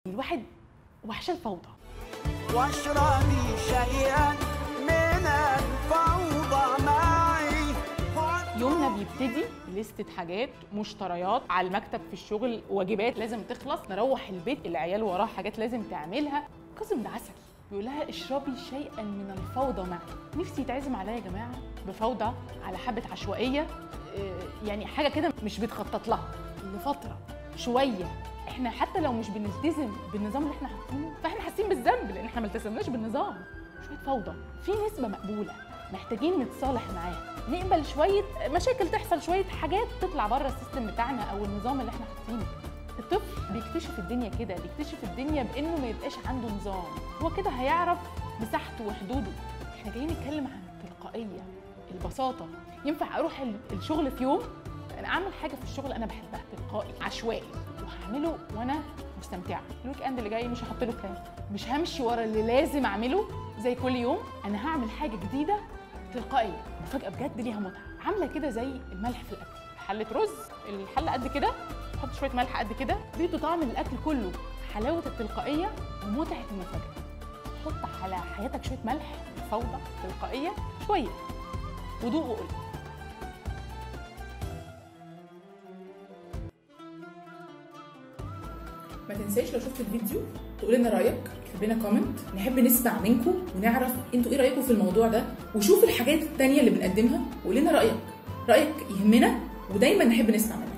الواحد وحشة الفوضى. واشربي شيئا من الفوضى معي. يومنا بيبتدي لستة حاجات، مشتريات على المكتب في الشغل، واجبات لازم تخلص، نروح البيت العيال وراه حاجات لازم تعملها. قسم ده عسل، بيقول لها اشربي شيئا من الفوضى معي. نفسي يتعزم عليا يا جماعة بفوضى، على حبه عشوائية، يعني حاجة كده مش بتخطط لها لفترة شوية. احنا حتى لو مش بنلتزم بالنظام اللي احنا حاطينه فاحنا حاسين بالذنب لان احنا ما التزمناش بالنظام. شوية فوضى في نسبه مقبولة، محتاجين نتصالح معاها، نقبل شوية مشاكل تحصل، شوية حاجات تطلع بره ال system بتاعنا او النظام اللي احنا حاطينه. الطفل بيكتشف الدنيا كده، بيكتشف الدنيا بانه ما يبقاش عنده نظام، هو كده هيعرف مساحته وحدوده. احنا جايين نتكلم عن التلقائية، البساطة. ينفع اروح الشغل في يوم انا اعمل حاجة في الشغل انا بحبها، تلقائي عشوائي، وهعمله وانا مستمتعه. ال weekend اللي جاي مش هحط له plan، مش همشي ورا اللي لازم اعمله زي كل يوم، انا هعمل حاجة جديدة تلقائية. مفاجاة بجد ليها متعه، عامله كده زي الملح في الاكل. حله رز، الحلة قد كده، حط شوية ملح قد كده، بيدوا طعم الاكل كله. حلاوة التلقائية ومتعه المفاجاة. حط على حياتك شوية ملح، فوضى، تلقائية شوية، ودوق وقول. ما تنساش لو شفت الفيديو تقول لنا رايك، اكتب لنا comment، نحب نسمع منكم ونعرف انتوا ايه رايكم في الموضوع ده، وشوف الحاجات التانية اللي بنقدمها وقول لنا رايك، رايك يهمنا ودايما نحب نسمع منك.